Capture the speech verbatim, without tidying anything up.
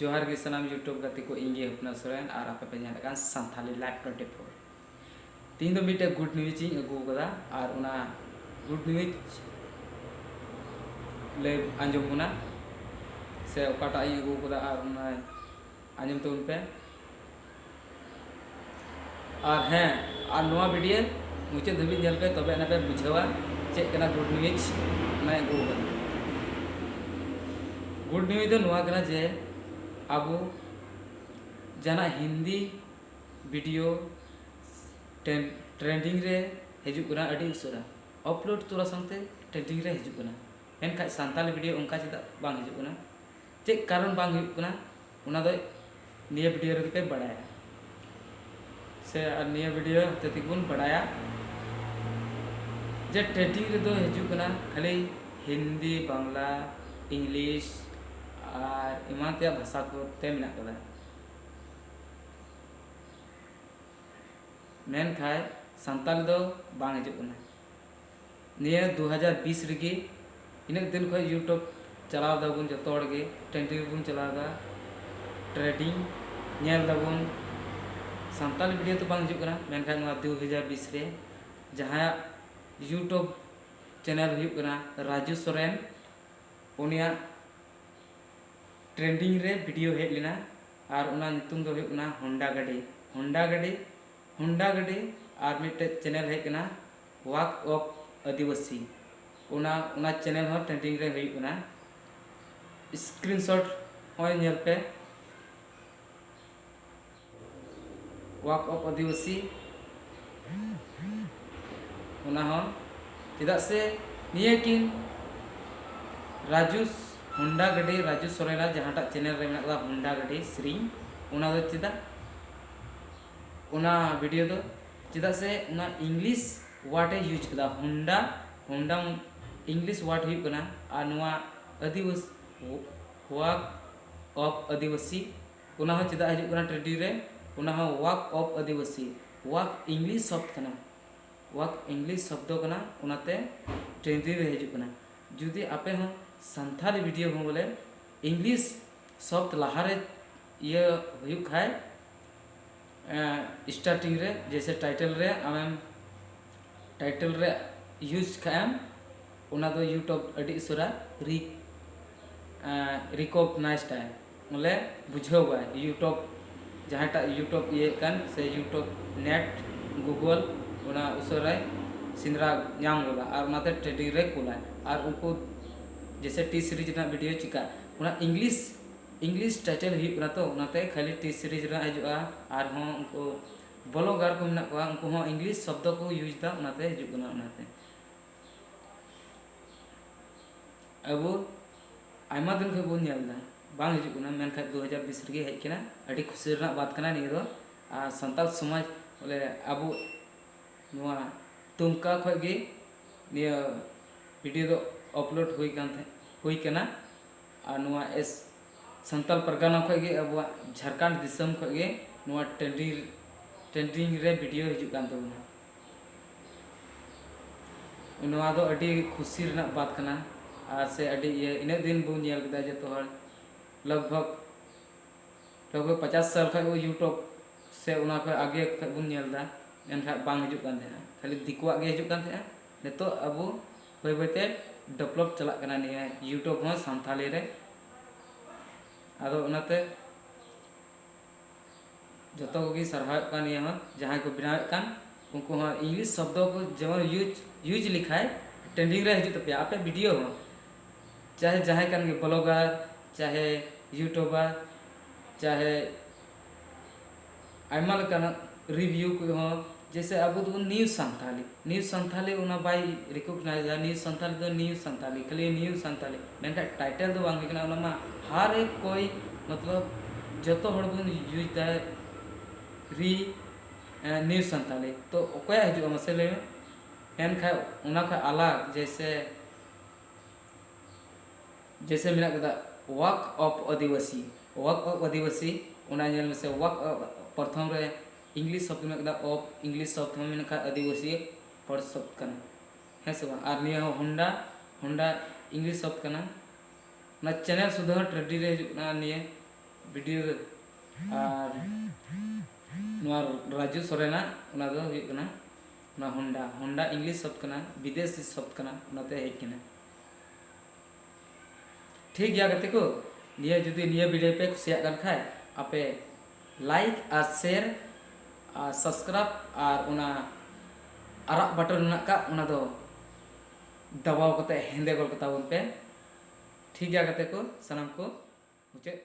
ᱡᱚᱦᱟᱨ ᱜᱮ ᱥᱟᱱᱟᱢ YouTube ᱜᱟᱛᱮ ᱠᱚ, ᱤᱧ ᱜᱮ ᱦᱚᱯᱱᱟ ᱥᱚᱨᱮᱱ ᱟᱨ ᱟᱯᱮ ᱯᱮ ᱧᱮᱞᱮᱫ ᱠᱟᱱ ᱥᱟᱱᱛᱷᱟᱞᱤ Live Twenty Four᱾ ᱛᱮᱦᱮᱧ ᱫᱚ ᱢᱤᱫᱴᱮᱡ good news ᱤᱧ ᱟᱹᱜᱩ ᱟᱠᱟᱫᱟ ᱟᱨ ᱚᱱᱟ good news ᱞᱮ ᱟᱸᱡᱚᱢ ᱵᱚᱱᱟ, ᱥᱮ ᱚᱠᱟᱴᱟᱜ ᱤᱧ ᱟᱹᱜᱩ ᱟᱠᱟᱫᱟ ᱟᱨ ᱚᱱᱟ ᱟᱸᱡᱚᱢ ᱛᱟᱵᱚᱱ ᱯᱮ᱾ ᱟᱨ ᱦᱮᱸ, ᱟᱨ ᱱᱚᱣᱟ video ᱢᱩᱪᱟᱹᱫ ᱫᱷᱟᱹᱵᱤᱡ ᱧᱮᱞ ᱯᱮ, ᱛᱚᱵᱮ ᱟᱱᱟ ᱯᱮ ᱵᱩᱡᱷᱟᱹᱣᱟ ᱪᱮᱫ ᱠᱟᱱᱟ good news ᱚᱱᱟᱧ ᱟᱹᱜᱩ ᱟᱠᱟᱫᱟ᱾ Good news ᱫᱚ ᱱᱚᱣᱟ ᱠᱟᱱᱟ ᱡᱮ ᱟᱵᱚ ᱡᱟᱦᱟᱱᱟᱜ ᱦᱤᱱᱫᱤ video ᱴᱨᱮᱱ-, trending ᱨᱮ ᱦᱤᱡᱩᱜ ᱠᱟᱱᱟ ᱟᱹᱰᱤ ᱩᱥᱟᱹᱨᱟ, upload ᱛᱚᱨᱟ ᱥᱟᱶᱛᱮ trending ᱨᱮ ᱦᱤᱡᱩᱜ ᱠᱟᱱᱟ, ᱢᱮᱱᱠᱷᱟᱱ ᱥᱟᱱᱛᱟᱞᱤ video ᱚᱱᱠᱟ ᱪᱮᱫᱟᱜ ᱵᱟᱝ ᱦᱤᱡᱩᱜ ᱠᱟᱱᱟ? ᱪᱮᱫ ᱠᱟᱨᱚᱱ ᱵᱟᱝ ᱦᱩᱭᱩᱜ ᱠᱟᱱᱟ, ᱚᱱᱟ ᱫᱚ ᱱᱤᱭᱟᱹ video ᱨᱮᱜᱮ ᱯᱮ ᱵᱟᱲᱟᱭᱟ, ᱥᱮ ᱟᱨ ᱱᱤᱭᱟᱹ video ᱦᱚᱛᱮ ᱛᱮᱜᱮ ᱵᱚᱱ ᱵᱟᱲᱟᱭᱟ ᱡᱮ trending ᱨᱮᱫᱚ ᱦᱤᱡᱩᱜ ᱠᱟᱱᱟ ᱠᱷᱟᱹᱞᱤ ᱦᱤᱱᱫᱤ, ᱵᱟᱝᱞᱟ, English ᱟᱨ ᱮᱢᱟᱱ ᱛᱮᱭᱟᱜ ᱵᱷᱟᱥᱟ ᱠᱚᱛᱮ ᱢᱮᱱᱟᱜ ᱠᱟᱫᱟ, ᱢᱮᱱᱠᱷᱟᱱ ᱥᱟᱱᱛᱟᱞᱤ ᱫᱚ ᱵᱟᱝ ᱦᱤᱡᱩᱜ ᱠᱟᱱᱟ᱾ ᱱᱤᱭᱟᱹ ᱫᱩ ᱦᱟᱡᱟᱨ ᱵᱤᱥ ᱨᱮᱜᱮ ᱤᱱᱟᱹᱜ ᱫᱤᱱ ᱠᱷᱚᱱ YouTube ᱪᱟᱞᱟᱣ ᱫᱟᱵᱚᱱ, ᱡᱚᱛᱚ ᱦᱚᱲ ᱜᱮ trending ᱨᱮᱵᱚᱱ ᱪᱟᱞᱟᱣ ᱮᱫᱟ, trending ᱧᱮᱞ ᱫᱟᱵᱚᱱ, ᱥᱟᱱᱛᱟᱞᱤ video ᱛᱚ ᱵᱟᱝ ᱦᱤᱡᱩᱜ ᱠᱟᱱᱟ, ᱢᱮᱱᱠᱷᱟᱱ ᱱᱚᱣᱟ ᱫᱩ ᱦᱟᱡᱟᱨ ᱵᱤᱥ ᱨᱮ ᱡᱟᱦᱟᱸᱭᱟᱜ YouTube channel ᱦᱩᱭᱩᱜ ᱠᱟᱱᱟ ᱨᱟᱡᱩ ᱥᱚᱨᱮᱱ, ᱩᱱᱤᱭᱟᱜ trending ᱨᱮ video ᱦᱮᱡ ᱞᱮᱱᱟ ᱟᱨ ᱚᱱᱟ ᱧᱩᱛᱩᱢ ᱫᱚ ᱦᱩᱭᱩᱜ ᱠᱟᱱᱟ ᱦᱚᱱᱰᱟ ᱜᱟᱹᱰᱤ, ᱦᱚᱱᱰᱟ ᱜᱟᱹᱰᱤ, ᱦᱚᱱᱰᱟ ᱜᱟᱹᱰᱤ᱾ ᱟᱨ ᱢᱤᱫᱴᱮᱡ channel ᱦᱮᱡ ᱠᱟᱱᱟ Walk of ᱟᱹᱫᱤᱵᱟᱹᱥᱤ, ᱚᱱᱟ, ᱚᱱᱟ channel ᱦᱚᱸ trending ᱨᱮ ᱦᱩᱭᱩᱜ ᱠᱟᱱᱟ᱾ Screenshot ᱦᱚᱸᱜᱼᱚᱭ ᱧᱮᱞ ᱯᱮ, Walk of ᱟᱹᱫᱤᱵᱟᱹᱥᱤ, ᱚᱱᱟ ᱦᱚᱸ, ᱪᱮᱫᱟᱜ ᱥᱮ ᱱᱤᱭᱟᱹ ᱠᱤᱱ ᱨᱟᱡᱩ ᱦᱚᱱᱰᱟ ᱜᱟᱹᱰᱤ, ᱨᱟᱡᱩ ᱥᱚᱨᱮᱱᱟᱜ ᱡᱟᱦᱟᱸᱴᱟᱜ channel ᱨᱮ ᱢᱮᱱᱟᱜ ᱠᱟᱫᱟ ᱦᱚᱱᱰᱟ ᱜᱟᱹᱰᱤ ᱥᱮᱨᱮᱧ, ᱚᱱᱟ ᱫᱚ ᱪᱮᱫᱟᱜ, ᱚᱱᱟ video ᱫᱚ ᱪᱮᱫᱟᱜ ᱥᱮ ᱚᱱᱟ English word ᱮ use ᱠᱮᱫᱟ, ᱦᱚᱱᱰᱟ, ᱦᱚᱱᱰᱟ English word ᱦᱩᱭᱩᱜ ᱠᱟᱱᱟ, ᱟᱨ ᱱᱚᱣᱟ ᱟᱹᱫᱤᱵᱟᱹᱥᱤ, Walk of ᱟᱹᱫᱤᱵᱟᱹᱥᱤ, ᱚᱱᱟ ᱦᱚᱸ ᱪᱮᱫᱟᱜ ᱦᱤᱡᱩᱜ ᱠᱟᱱᱟ trending ᱨᱮ? ᱚᱱᱟ ᱦᱚᱸ Walk of Adivasi, walk English ᱥᱚᱵᱫ ᱠᱟᱱᱟ, walk English ᱥᱚᱵᱫᱚ ᱠᱟᱱᱟ, ᱚᱱᱟᱛᱮ trending ᱨᱮ ᱦᱤᱡᱩᱜ ᱠᱟᱱᱟ᱾ ᱡᱩᱫᱤ ᱟᱯᱮ ᱦᱚᱸ ᱥᱟᱱᱛᱟᱲᱤ video ᱦᱚᱸ ᱵᱚᱞᱮ English ᱥᱚᱵᱫ ᱞᱟᱦᱟᱨᱮ ᱤᱭᱟᱹ ᱦᱩᱭᱩᱜ ᱠᱷᱟᱡ, ᱮᱸ, starting ᱨᱮ, ᱡᱮᱭᱥᱮ title ᱨᱮ ᱟᱢᱮᱢ, title ᱨᱮ use ᱠᱷᱟᱡ ᱮᱢ, ᱚᱱᱟ ᱫᱚ YouTube ᱟᱹᱰᱤ ᱩᱥᱟᱹᱨᱟ ᱨᱤ-, ᱮᱸ, recognize ᱟᱭ, ᱵᱚᱞᱮ ᱵᱩᱡᱷᱟᱹᱣᱟᱭ YouTube, ᱡᱟᱦᱟᱸᱭᱴᱟᱜ YouTube ᱤᱭᱟᱹᱭᱮᱫ ᱠᱟᱱ ᱥᱮ YouTube, net, Google, ᱚᱱᱟ ᱩᱥᱟᱹᱨᱟᱭ ᱥᱮᱸᱫᱽᱨᱟ ᱧᱟᱢ ᱜᱚᱫᱟ ᱟᱨ ᱚᱱᱟᱛᱮ trending ᱨᱮ ᱠᱩᱞᱟᱭ᱾ ᱟᱨ ᱩᱱᱠᱩ ᱡᱮᱭᱥᱮ T series ᱨᱮᱱᱟᱜ video ᱪᱤᱠᱟ, ᱚᱱᱟ English, English title ᱦᱩᱭᱩᱜ ᱠᱟᱱᱟ ᱛᱚ, ᱚᱱᱟᱛᱮ ᱠᱷᱟᱹᱞᱤ T series ᱨᱮᱱᱟᱜ ᱦᱤᱡᱩᱜᱼᱟ᱾ ᱟᱨᱦᱚᱸ ᱩᱱᱠᱩ blogger ᱠᱚ ᱢᱮᱱᱟᱜ ᱠᱚᱣᱟ, ᱩᱱᱠᱩ ᱦᱚᱸ English ᱥᱚᱵᱫᱚ ᱠᱚ use ᱮᱫᱟ, ᱚᱱᱟᱛᱮ ᱦᱤᱡᱩᱜ ᱠᱟᱱᱟ᱾ ᱚᱱᱟᱛᱮ ᱟᱵᱚ ᱟᱭᱢᱟ ᱫᱤᱱ ᱠᱷᱚᱱ ᱵᱚᱱ ᱧᱮᱞ ᱮᱫᱟ, ᱵᱟᱝ ᱦᱤᱡᱩᱜ ᱠᱟᱱᱟ, ᱢᱮᱱᱠᱷᱟᱱ ᱫᱩ ᱦᱟᱡᱟᱨ ᱵᱤᱥ ᱨᱮᱜᱮ ᱦᱮᱡ ᱠᱟᱱᱟ᱾ ᱟᱹᱰᱤ ᱠᱷᱩᱥᱤ ᱨᱮᱱᱟᱜ ᱵᱟᱛ ᱠᱟᱱᱟ ᱱᱤᱭᱟᱹ ᱫᱚ᱾ ᱟᱨ ᱥᱟᱱᱛᱟᱲ ᱥᱚᱢᱟᱡᱽ, ᱵᱚᱞᱮ, ᱟᱵᱚ ᱱᱚᱣᱟ ᱫᱩᱢᱠᱟ ᱠᱷᱚᱱ ᱜᱮ ᱱᱤᱭᱟᱹ video ᱫᱚ upload ᱦᱩᱭ ᱠᱟᱱ ᱛᱟᱦᱮᱸ, ᱦᱩᱭ ᱠᱟᱱᱟ᱾ ᱟᱨ ᱱᱚᱣᱟ ᱮᱥ ᱥᱟᱱᱛᱟᱲ ᱯᱟᱨᱜᱟᱱᱟ ᱠᱷᱚᱱ ᱜᱮ, ᱟᱵᱚᱣᱟᱜ ᱡᱷᱟᱲᱠᱷᱚᱸᱰ ᱫᱤᱥᱚᱢ ᱠᱷᱚᱱ ᱜᱮ ᱱᱚᱣᱟ trending, trending ᱨᱮ video ᱦᱤᱡᱩᱜ ᱠᱟᱱ ᱛᱟᱵᱚᱱᱟ᱾ ᱱᱚᱣᱟ ᱫᱚ ᱟᱹᱰᱤ ᱠᱷᱩᱥᱤ ᱨᱮᱱᱟᱜ ᱵᱟᱛ ᱠᱟᱱᱟ᱾ ᱟᱨ ᱥᱮ ᱟᱹᱰᱤ ᱤᱭᱟᱹ, ᱤᱱᱟᱹᱜ ᱫᱤᱱ ᱵᱚᱱ ᱧᱮᱞ ᱠᱮᱫᱟ ᱡᱚᱛᱚ ᱦᱚᱲ, ᱞᱟᱜᱽ ᱵᱷᱟᱜᱽ, ᱞᱟᱜᱽ ᱵᱷᱟᱜᱽ ᱯᱚᱪᱟᱥ ᱥᱟᱞ ᱠᱷᱚᱱ ᱵᱚ YouTube ᱥᱮ ᱚᱱᱟ ᱠᱷᱚᱱ ᱟᱜᱮ ᱠᱷᱚᱱ ᱵᱚᱱ ᱧᱮᱞ ᱮᱫᱟ, ᱢᱮᱱᱠᱷᱟᱱ ᱵᱟᱝ ᱦᱤᱡᱩᱜ ᱠᱟᱱ ᱛᱟᱦᱮᱸᱱᱟ, ᱠᱷᱟᱹᱞᱤ ᱫᱤᱠᱩᱣᱟᱜ ᱜᱮ ᱦᱤᱡᱩᱜ ᱠᱟᱱ ᱛᱟᱦᱮᱸᱱᱟ᱾ ᱱᱤᱛᱚᱜ ᱟᱵᱚ ᱵᱟᱹᱭ ᱵᱟᱹᱭᱛᱮ develop ᱪᱟᱞᱟᱜ ᱠᱟᱱᱟ ᱱᱤᱭᱟᱹ YouTube ᱦᱚᱸ ᱥᱟᱱᱛᱷᱟᱞᱤ ᱨᱮ᱾ ᱟᱫᱚ ᱚᱱᱟᱛᱮ ᱡᱚᱛᱚ ᱠᱚᱜᱮ ᱥᱟᱨᱦᱟᱣᱮᱫ ᱠᱚᱣᱟ ᱱᱤᱭᱟᱹ ᱦᱚᱸ, ᱡᱟᱦᱟᱸᱭ ᱠᱚ ᱵᱮᱱᱟᱣᱮᱫ ᱠᱟᱱ, ᱩᱱᱠᱩ ᱦᱚᱸ English ᱥᱚᱵᱫᱚ ᱠᱚ ᱡᱮᱢᱚᱱ use, use ᱞᱮᱠᱷᱟᱡ trending ᱨᱮ ᱦᱤᱡᱩᱜ ᱛᱟᱯᱮᱭᱟ ᱟᱯᱮ video ᱦᱚᱸ, ᱪᱟᱦᱮ ᱡᱟᱦᱟᱸᱭ ᱠᱟᱱ ᱜᱮ, blogger, ᱪᱟᱦᱮ YouTuber, ᱪᱟᱦᱮ ᱟᱭᱢᱟ ᱞᱮᱠᱟᱱᱟᱜ review ᱠᱚ ᱦᱚᱸ, ᱡᱮᱭᱥᱮ ᱟᱵᱚ ᱫᱚᱵᱚᱱ New Santhali, New Santhali ᱚᱱᱟ ᱵᱟᱭ recognize ᱟ, New Santhali ᱫᱚ New Santhali, ᱠᱷᱟᱹᱞᱤ New Santhali, ᱢᱮᱱᱠᱷᱟᱱ title ᱫᱚ ᱵᱟᱝ ᱦᱩᱭ ᱠᱟᱱᱟ᱾ ᱚᱱᱟ ᱢᱟ ᱦᱟᱨ ᱮᱠ ᱠᱚᱭ, ᱢᱚᱛᱞᱚᱵ, ᱡᱚᱛᱚ ᱦᱚᱲ ᱵᱚᱱ use ᱫᱟ ᱨᱤ, ᱮ, New Santhali᱾ ᱛᱚ ᱚᱠᱚᱭᱟᱜ ᱦᱤᱡᱩᱜᱼᱟ ᱢᱟᱥᱮ ᱞᱟᱹᱭ ᱢᱮ? ᱮᱱᱠᱷᱟᱱ ᱚᱱᱟ ᱠᱷᱚᱱ ᱟᱞᱟᱜᱽ, ᱡᱮᱭᱥᱮ ᱡᱮᱭᱥᱮ ᱢᱮᱱᱟᱜ ᱠᱟᱫᱟ Wake Up Adivasi, Wake Up Adivasi, ᱚᱱᱟ ᱧᱮᱞ ᱢᱮᱥᱮ, Wake Up ᱯᱨᱚᱛᱷᱚᱢ ᱨᱮ English ᱥᱚᱵᱫ ᱢᱮᱱᱟᱜ ᱠᱟᱫᱟ, up English ᱥᱚᱵᱫ ᱦᱚᱸ ᱢᱮᱱᱟᱜ ᱠᱷᱟᱱ ᱟᱹᱫᱤᱵᱟᱹᱥᱤ ᱦᱚᱲ ᱥᱚᱵᱫ ᱠᱟᱱᱟ, ᱦᱮᱸ ᱥᱮ ᱵᱟᱝ? ᱟᱨ ᱱᱤᱭᱟᱹ ᱦᱚᱸ ᱦᱚᱱᱰᱟ, ᱦᱚᱱᱰᱟ English ᱥᱚᱵᱫ ᱠᱟᱱᱟ, ᱚᱱᱟ ᱪᱮᱱᱮᱞ ᱥᱩᱫᱷᱟᱹ ᱦᱚᱸ ᱴᱨᱮᱰᱤ ᱨᱮ ᱦᱤᱡᱩᱜ ᱠᱟᱱᱟ ᱱᱤᱭᱟᱹ ᱵᱷᱤᱰᱤᱭᱳ ᱨᱮ᱾ ᱟᱨ ᱱᱚᱣᱟ ᱨᱟᱡᱩ ᱥᱚᱨᱮᱱᱟᱜ ᱚᱱᱟ ᱫᱚ ᱦᱩᱭᱩᱜ ᱠᱟᱱᱟ ᱚᱱᱟ ᱦᱳᱱᱰᱟ, ᱦᱳᱱᱰᱟ ᱤᱝᱞᱤᱥ ᱥᱚᱵᱫ ᱠᱟᱱᱟ, ᱵᱤᱫᱮᱥᱤ ᱥᱚᱵᱫ ᱠᱟᱱᱟ, ᱚᱱᱟᱛᱮ ᱦᱮᱡ ᱠᱟᱱᱟ᱾ ᱴᱷᱤᱠ ᱜᱮᱭᱟ ᱜᱟᱛᱮ ᱠᱚ, ᱱᱤᱭᱟᱹ ᱡᱩᱫᱤ ᱱᱤᱭᱟᱹ ᱵᱷᱤᱰᱤᱭᱳ ᱯᱮ ᱠᱩᱥᱤᱭᱟᱜ ᱠᱟᱱ ᱠᱷᱟᱡ, ᱟᱯᱮ ᱞᱟᱭᱤᱠ ᱟᱨ ᱥᱮᱭᱟᱨ ᱟᱨ ᱥᱟᱵᱥᱠᱨᱟᱭᱤᱵ ᱟᱨ ᱚᱱᱟ ᱟᱨᱟᱜ ᱵᱟᱴᱚᱱ ᱢᱮᱱᱟᱜ ᱠᱟᱜ, ᱚᱱᱟ ᱫᱚ ᱫᱟᱵᱟᱣ ᱠᱟᱛᱮ ᱦᱮᱸᱫᱮ ᱜᱚᱞ ᱠᱟᱛᱟ ᱵᱚᱱ ᱯᱮ᱾ ᱴᱷᱤᱠ ᱜᱮᱭᱟ ᱜᱟᱛᱮ ᱠᱚ, ᱥᱟᱱᱟᱢ ᱠᱚ ᱢᱩᱪᱟᱹᱫ